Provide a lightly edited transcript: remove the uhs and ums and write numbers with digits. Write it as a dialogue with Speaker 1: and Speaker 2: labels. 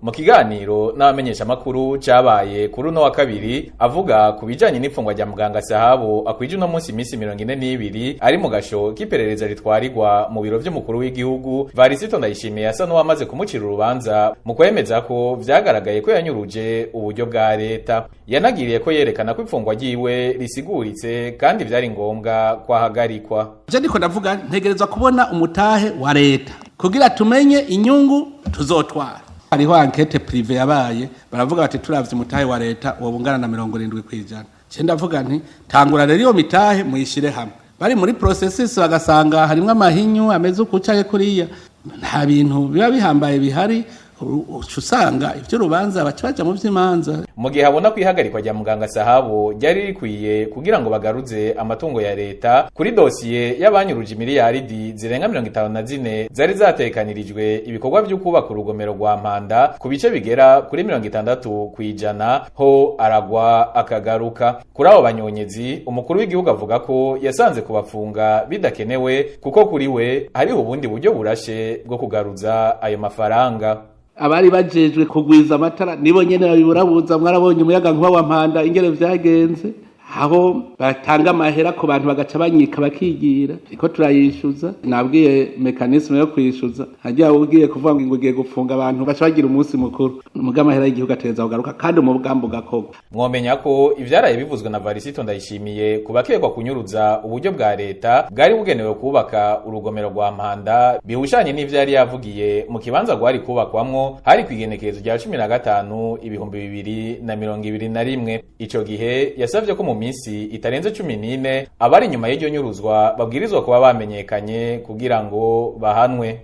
Speaker 1: Mu kiganiro n'abamenyeshamakuru cabaye kuri uno wa kabiri, avuga ku bijanye n'ifungwa rya muganga Sahabu akwije uno munsi iminsi 42 ari mu gasho k'iperereza ritwarirwa mu biro vy'umukuru w'igihugu, Varisito Ndayishimiye asa n'uwamaze kumucira urubanza mu kwemeza ko vyagaragaye ko yanyuruje uburyo bwa leta. Yanagiriye ko yerekana ko ifungwa ryiwe risiguritse kandi vyari ngombwa kwahagarikwa.
Speaker 2: Je ndiko ndavuga, ntegerezwa kubona umutahe wa leta kugira tumenye inyungu tuzotwara. Hariho enquête privée yabaye, baravuga bati: "Turavye umutahe wa leta wobungana na 70%." Je ndavuga nti: "Tangura rero iyo mitahe muyishire hamwe." Bari muri processus, bagasanga harimwo amahinyu ameze uku canke kuriya. Nta bintu biba bihambaye bihari, uca usanga ivy'urubanza baca baja mu vy'imanza.
Speaker 1: Mu gihe abona ko ihagarikwa rya muganga Sahabu ryari rikwiye kugira ngo bagaruze amatungo ya leta kuri dosiye y'abanyuruje miliyaridi zirenga 54 zari zatekanirijwe ibikorwa vyo kubaka urugomero rwa Mpanda ku bice bigera kuri 60%, ho aragwa akagaruka. Kuri abo banyonyezi, umukuru w'igihugu avuga ko yasanze kubafunga bidakenewe, kuko kuri we hariho ubundi buryo burashe bwo kugaruza ayo mafaranga.
Speaker 2: Abari bajejwe kugwiza amatara nibo nyene babiburabuza. Mwarabonye umuyaga nkuba wa Mpanda ingene vyagenze, aho batanga amahera ku bantu bagaca banyika bakigira. Ariko turayishuza, nabwiye mécanisme yo kwishuza. Hagiye ugiye kuvuga ngo ugiye gufunga abantu, baca bagira umunsi mukuru. Muga amahera y'igihugu ategereza kugaruka kandi umugambi ugakorwa.
Speaker 1: Mwomenya ko ivyaraye bivuzwe na Varisito Ndayishimiye ku bakekwa kunyuruza uburyo bwa leta bwari bugenewe kubaka urugomero rwa Mpanda bihushanye n'ivyo yari yavugiye mu kibanza rwari kubakwamwo, hari kw'igenekerezo rya 15 2021. Ico gihe yasavye ko mu minsi itarenze 14 abari inyuma y'iryo nyuruzwa babwirizwa kuba bamenyekanye kugira ngo bahanwe.